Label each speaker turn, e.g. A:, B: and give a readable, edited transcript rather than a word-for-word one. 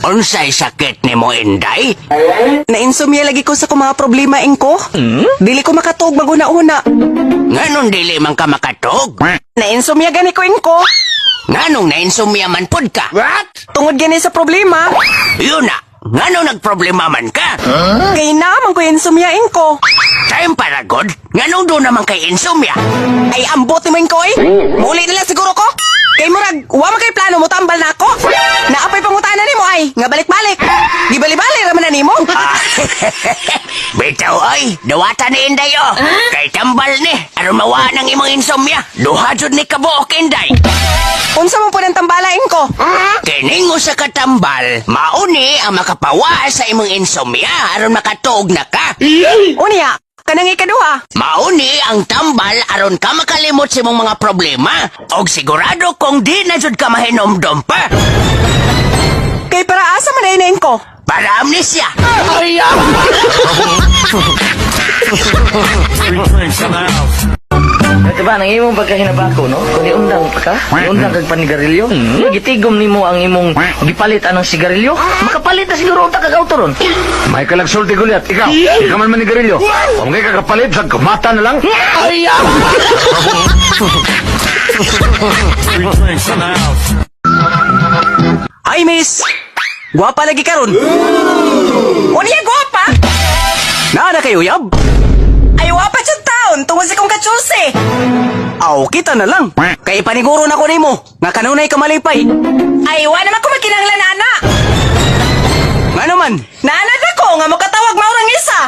A: Unsay sakit nimo, Inday?
B: Nainsomnia lagi ko sa akong mga problema, Ingko. Dili ko makatuog maguna-una.
A: Nganong dili man ka makatog?
B: Nainsomnia gani ko, Ingko.
A: Nganong nainsomnia man pud ka?
B: Tungod gani sa problema.
A: Yun na. Nganong nagproblema man ka?
B: Kay naman ko insomnia, Ingko.
A: Time para god. Nganong doon naman kay insomnia?
B: Ay, ambot ni mo, Ingko, eh. Muli na lang siguro ko. Kay murag, wa man kay plano mo tambal na ako. Naapay pangutana nimo ay, nga balik-balik. Gibali-bali ra man na nimo.
A: Ah, bitaw ay, dawata ni Inday oh. Kay tambal ni, aron mawa ng imong insomnia. Duha jud ni kabuok, Inday.
B: Unsa man po ng tambala, Ingko?
A: Kining usa ka tambal, mauni ang makapawa sa imong insomnia aron makatuog na ka.
B: Unya, kanang ikaduha.
A: Mauni ang tambal aron ka makalimot sa imong mga problema. Og sigurado kung di na jud ka mahinomdom pa.
B: Kay para asa man ay na, Ingko?
A: Para amnesia.
C: Ito ba, ang imong pagkahinabako, no? Kung niundang pa ka, niundang kag panigarilyo, gitigom nimo ang imong gipalit anang sigarilyo, makapalit na siguro unta kag auto ron.
D: May kalagsulti gulyat, ikaw. Ikaw man manigarilyo. Kung ngay kakapalit, sa kumata na lang.
B: Ay, miss! Gwapa lagi karon. Unya, gwapa!
E: Naa na kayo, yab?
B: Ay, wapa jud taon tungod sa kong katsuse.
E: Aw, kita na lang. Kay paniguro na ko nimo nga kanunay ka malipay.
B: Ay, wa naman ko makinahanglan ana.
E: Nga naman,
B: Naanad ako nga makatawag maurang isa.